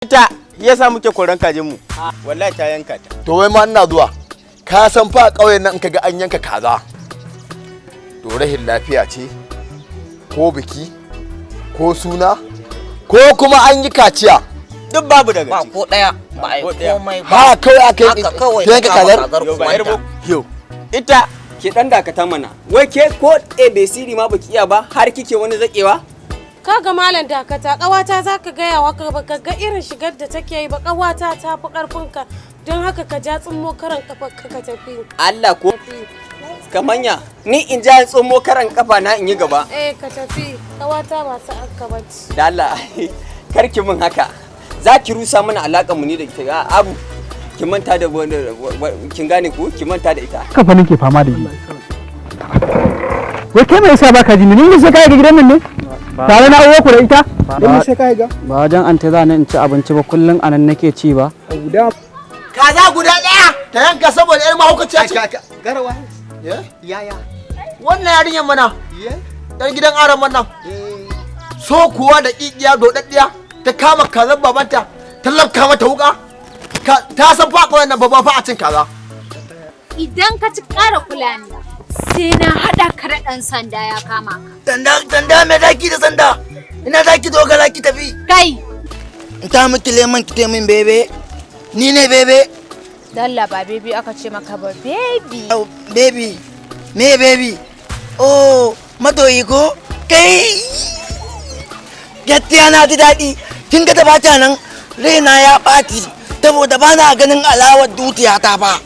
Ita yasa muke koran kajin mu. Wallahi ta yanka ta. To wai ma ina zuwa. Ka san fa a ƙauyen nan in kaga an yanka kaza, to rahin lafiya ce, ko biki, ko suna, ko kuma an yi kaciya. Duk babu daga Ba ciki. ko ɗaya ba a yi Ko ɗaya. komai ba. Ha kawai aka yi Haka kawai ta yanka ta kama kazar. kazar Yau ba yar uwanta. Yau. Ita ke dan dakata mana. Wai ke ko ABCD ma baki iya ba, har kike wani zakewa? Kaga malam, dakata, ƙawata za ka gaya wa, ka baka ga irin shigar da take yi ba. Ƙawata ta fi ƙarfinka, don haka ka ja tsummo karan kafar ka ka tafi. Allah ko kamanya ni in ja tsummo karan kafa na in yi gaba? Eh, ka tafi, ƙawata ba ta aka bace. Da Allah kar ki min haka. Za ki rusa mana alaƙar mu ni da ita. Abu ki manta da kin gane ko, ki manta da ita. Kafa nake fama da shi. Wai kai, mai yasa baka ji ni? Ne sai kai ga gidan nan ne tare na uwa ku da ita. Ba. Sai kai ga Ba wajen ante za ni in ci abinci ba, kullum anan nake ci ba. Guda. Kaza guda ɗaya ta yanka saboda yar mahaukaciya ce. Garwa. Eh? Yaya? Wannan yarinyar mana, yar gidan aron nan. So kuwa da ƙiƙiya dodaddiya ta kama kazan babanta ta lafka mata wuka. Ta san fa kawai nan ba fa a cin kaza. Idan ka ci ƙara kula ni, sai na haɗa ka da ɗan sanda ya kama ka. Sanda, sanda, me zaki da sanda? Ina zaki dogara ki tafi? Kai! In ta miki lemon ki min bebe. Ni ne bebe. Dalla, ba baby aka ce maka ba, baby. Oh, baby. Me baby? Oh, madoyi ko? Kai! Gaskiya na ji daɗi. Kin ga da bata nan, raina ya ɓaci. Saboda ba na ganin alawar dutiyata ba.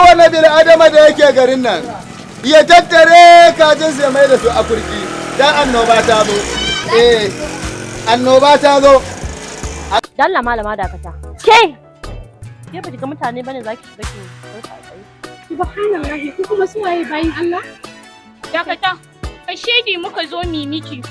Wani bil adama da yake garin nan ya tattare kajin ya mai da su a kurki, dan annoba ta zo. Eh, annoba ta zo. Dalla malama, dakata. Ke! Ke, ba ki ga mutane bane zaki shiga ki barka a tsaye? Subhanallahi, ku kuma su waye, bayin Allah? Dakata, ka shedi muka zo mi miki.